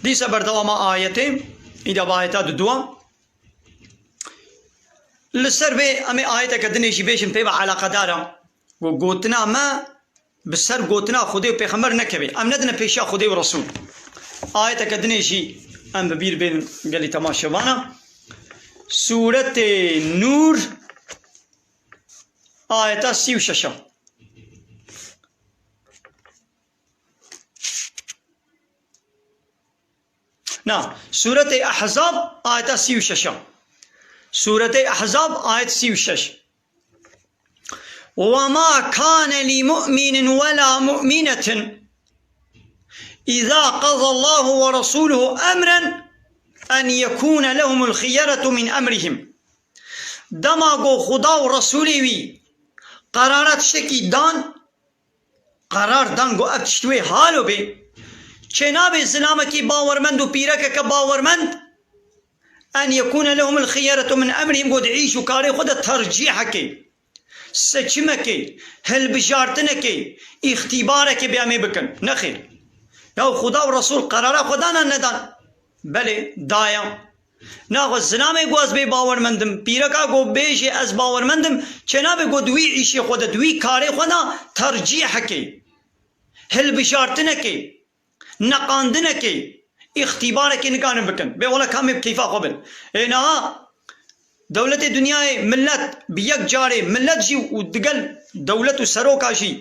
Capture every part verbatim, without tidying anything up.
Dîsa berdewama ayetê, îda bi ayeta duduwa. Li ser vê em ê ayeteke dinê jî bêjin pê ve eleqedar e. Ku gotina me bi ser gotina Xwedê û Pêxember nekeve. Em nedine pêşiya Xwedê û Resûl. Ayeteke dinê jî em bi bîr bênin gelî temaşevana. Sûretê Nûr, ayeta sî û şeş e. Na, Sûretê Ehzab, ayeta sî û şeş e. Sûretê Ehzab, ayet sî û şeş. وما كان لمؤمن ولا مؤمنة إذا قضى الله ورسوله أمرا أن يكون لهم الخيرة من أمرهم. Dema ku Xuda û Resûlê wî qerara tiştekî dan, qerar dan ku ev tişt wê halo bê, çênabê zilamekî bawermend û pîrekeke bawermend, en yekûne lehumul xiyeratu min emrihim, ku di îş û karê xwe de tercîhekê, seçimekê, hilbijartinekê, îxtîbarekê bê em ê bikin. Nexêr. Ya Xuda û Resûl qerara xwe dana nedan? Belê, daya. Naxwe zilamê ku ez bê bawermend im, pîreka ku bêjê ez bawermend im, çênabe ku di wî îşê xwe de, di wî karê xwe de tercîhekê, hilbijartinekê, neqandinekê, îxtîbarekê nikarin bikin. Bê wela ka em ê bi keyfa xwe bin. Ê niha dewletê dinyayê, millet bi yek carê, millet jî û digel dewlet û seroka jî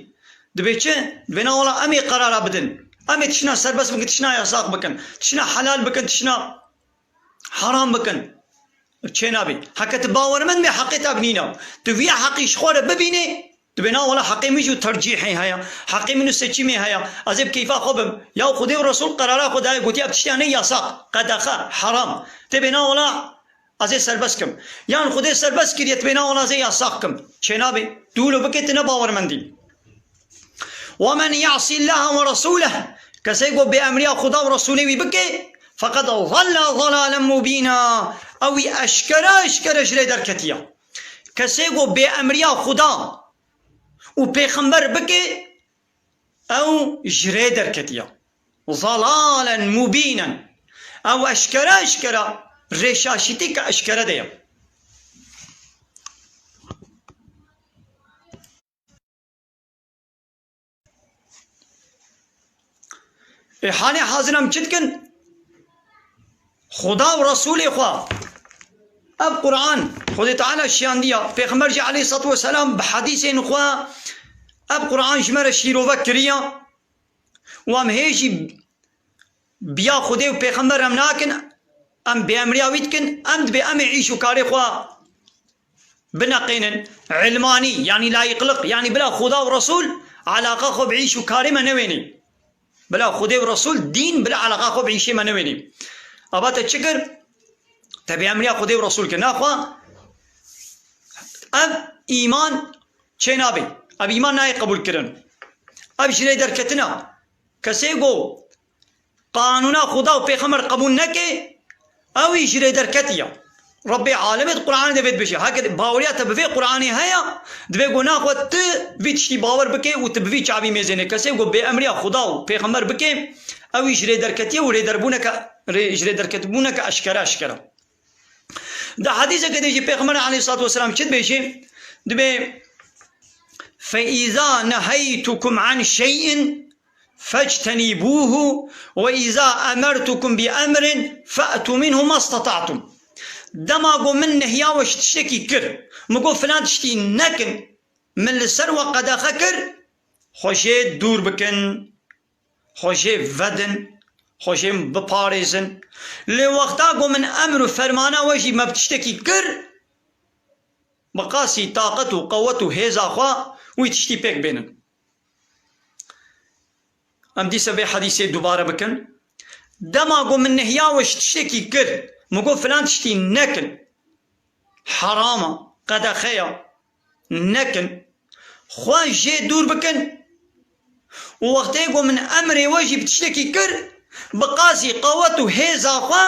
dibê çi? Dibê na wela em ê qerara bidin. Em ê tiştna serbest bikin, tiştna yasax bikin, tiştna helal bikin, tiştna heram bikin. Çênabê. Heke tu bawermend bê heqê te bi nîna. Tu vî heqî ji xwe re bibînê, tu bê na wela heqê min jî tercîhê heye. Heqê min û seçîmê heye. Ez ê bi keyfa xwe bim. Ya Xwedê û Resûl qerara xwe daye, gotiye ev tiştiya ne yasax, qedexe, heram. Tê bê na wela ez ê serbest kim. Yan Xwedê serbest kiriye, tu bê na wela ez ê yasax kim. Çênabê. Tu wilo bikê, tu ne bawermendî. ومن يعص الله ورسوله، kesê ku bêemriya Xuda û Resûlê wî bike, فقد ضل ضلالا مبينا، ew wî eşkere eşkere ji rê derketiye. Kesê ku bêemriya Xuda û Pêxember bike, ew ji rê derketiye. ضلالا مبينا. Ew eşkere eşkere rêşaşîtî ke eşkere de ye. Ê, hanê hazir em çi dikin? Xuda û Resûlê xwe. Ev Quran, Xwedê Teala şiyandiya. Pêxember jî aleyhissalatu vesselam bi hedîsên xwe ev Quran ji me re şîrove kiriya. Û em hê jî biya Xwedê û Pêxember em nakin, em bêemriya wî dikin, em dibê em ê îş û karê xwe bineqênin. Ilmanî, yanî layîqlik, yanî bila Xuda û Resûl alaqa xwe bi îş û karê me newênê. Bila Xwedê û Resûl, dîn, bila alaqa xwe bi îşê me newênê. Ava te çi kir? Te bêemriya Xwedê û Resûl kir. Naxwe ev îman çênabê. Ev îman nayê qebûlkirin. Ev ji rê derketina. Kesê ku qanûna Xuda û Pêxember qebûl neke, ew î ji rê derketiye. Rebbê alemê di Quranê de vê dibêje. Heke baweriya te bi vê Quranê heye, divê ku naxwe tu vî tiştî bawer bike û tu bi vî çavî mêzêne. Kesê ku bêemriya Xuda û Pêxember bike, ew î ji rê derketiye û rêderbûneke, rê, ji rê derketibûneke eşkere eşkere. Di hedîseke de jî Pêxember aleyhissalatu vesselam çi dibêje? Dibê, فإذا نهيتكم عن شيء فاجتنبوه وإذا أمرتكم بأمر فأتوا منه ما استطعتم. Dema ku min nehiya we ji tiştekî kir, min got filan tiştî nekin, min li ser we qedexe kir, xwe jê dûr bikin. Xwe jê vedin, xwe jê biparêzin. Lê wexta ku min emr û fermana we jî me bi tiştekî kir, bi qasî taqet û qewet û hêza xwe wî tiştî pêk bênin. Em dîsa vê hedîsê dubare bikin. Dema ku min nehiya we ji tiştekî kir, min got filan tiştî nekin. Heram e, qedexe ye, nekin. Xwe jê dûr bikin. Û wextê ku min emrê we jî bi tiştekî kir, bi qasî qewet û hêza xwe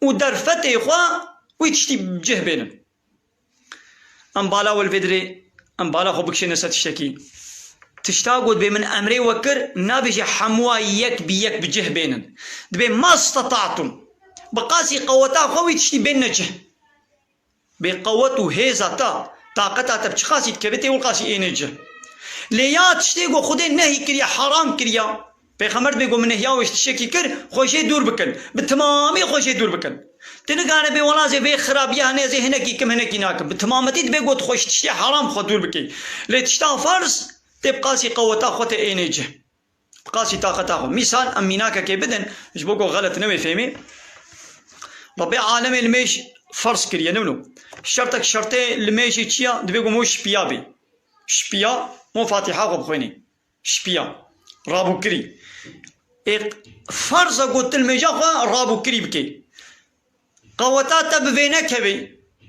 û derfetê xwe wî tiştî bi cih bênin. Em bala we li vê dirê, em bala xwe bikişêne ser tiştekî. Tişta ku dibê min emrê we kir, nabêje hemûa yek bi yek bi cih bênin. Dibê ma stata'tum. Bi qasî qeweta xwe wî tiştî bênine cih. Bê qewet û hêza te, taqeta te bi çi qasî dikeve tê wî qasî ênê cih. Lê ya tiştê ku Xwedê nehî kiriye, heram kiriye, Pêxember dibê ku min nehiya wê ji tiştekî kir, xwe jê dûr bikin. Bi timamî xwe jê dûr bikin. Tu nikare bê wela zê vê xirabiya hene, ez ê hinekî kim, hinekî nakim. Bi timametî dibê ku tu xwe ji tiştê heram xwe dûr bikî. Lê tişta ferz tê bi qasî qeweta xwe tê ênê cih. Bi qasî taqeta xwe. Mîsal, em mînakekê bidin, ji bo ku xelet newê fêmî. Rebbê alemê limêj ferz kiriye, ne wilo. Şertek şertê limêjê çi ya? Dibê ku mo şipiya bê. Şipiya, mo Fatiha xwe bixwênî. Şipiya. Rabûkirî. Ê, ferz e ku tu limêja xwe rabûkirî bikê. Qeweta te bi vê nekevê.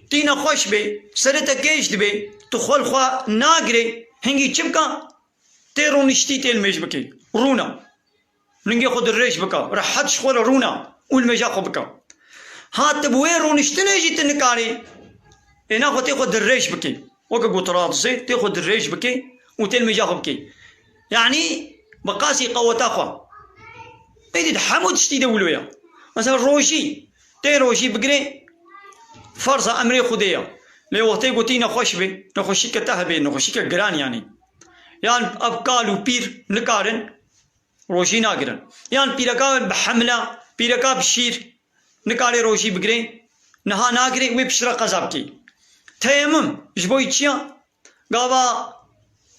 Tî nexweş bê, serê te kêş dibê, tu xwe li xwe nagirê, hingî çi bika? Tê rûniştî tê limêj bikê. Rûna. Lingê xwe dirêj bika. Rehet ji xwe re rûna û limêja xwe bika. Ha tu bi wê rûniştinê jî tu nikarî êna xwe tê xwe dirêj bikî. Weke ku tu radizê, tê xwe dirêj bikî û tê limêja xwe bikî. Yanî bi qasî qeweta xwe. Êdî di hemû tiştî de wilo ye. Mesela rojî. Tê rojî bigirê, ferza emrê Xwedê ye. Lê wextê ku tî nexweş bê, nexweşîke te hebe, nexweşîke giran yanî. Yan ev kal û pîr nikarin, rojî nagirin. Yan pîreka bi hemle, pîreka bi şîr, nikare rojî bigirê, niha nagirê, wê piştre qeza bikê. Teyemum, ji bo çi ya? Gava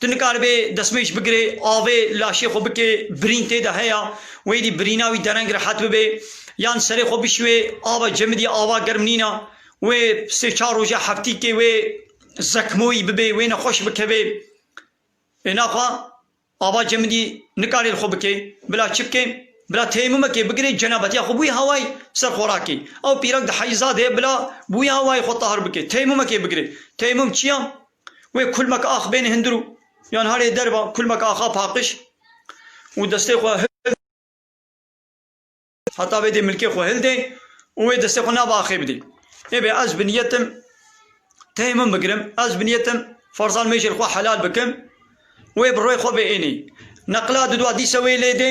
tu nikaribê destmêj bigirê, avê laşê xwe bikê, birîn tê de heya, wê dî birîna wî dereng rehet bibe, yan serê xwe bişuê, ava cemidî ava germ nîna, wê sê çar roja heftîkê wê zekmoyî bibe, wê nexweş bikeve. Ê naxwe ava cemidî nikarê li xwe bike, bila çi bike? Bila teyemumekê bigire, cenabetiya xwe bi wî hawayî ser xwe rakê. Ew pîrek di heyza de bila bi wî hawayî xwe tahir bike. Teyemumekê bigire. Teyemum çi ya? Wê kulmek ax bêne hundir û yan harê derva kulmek axa paqij û destê xwe heta vê dê milkê xwe hildê û wê destê xwe nav axê bidê. Ê bê ez bi niyetim teyemum bigirim, ez bi niyetim ferzan mêjê li xwe helal bikim, wê bi rê xwe ve ênê. Neqla didwa dîse wê lê dê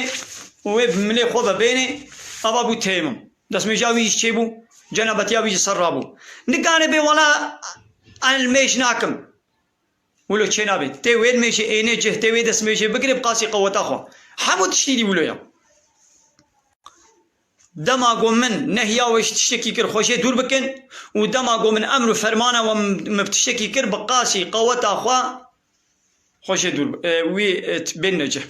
û wê bi milê xwe ve bênê, ava bû teyemum. Destmêja wî jî çêbû, cenabetiya wî jî ser rabû. Nikane bê wela ez mêj nakim. Wilo çênabê. Tê wê limêjê ênê cih, tê wê destmêjê bigirê bi qasî qeweta xwe. Hemû tiştî dî wilo ya. Dema ku min nehiya we ji tiştekî kir, xwe jê dûr bikin û dema ku min emr û fermana we min bi tiştekî kir, bi qasî qeweta xwe xwe jê dûr, e, wî, e, bênine cih.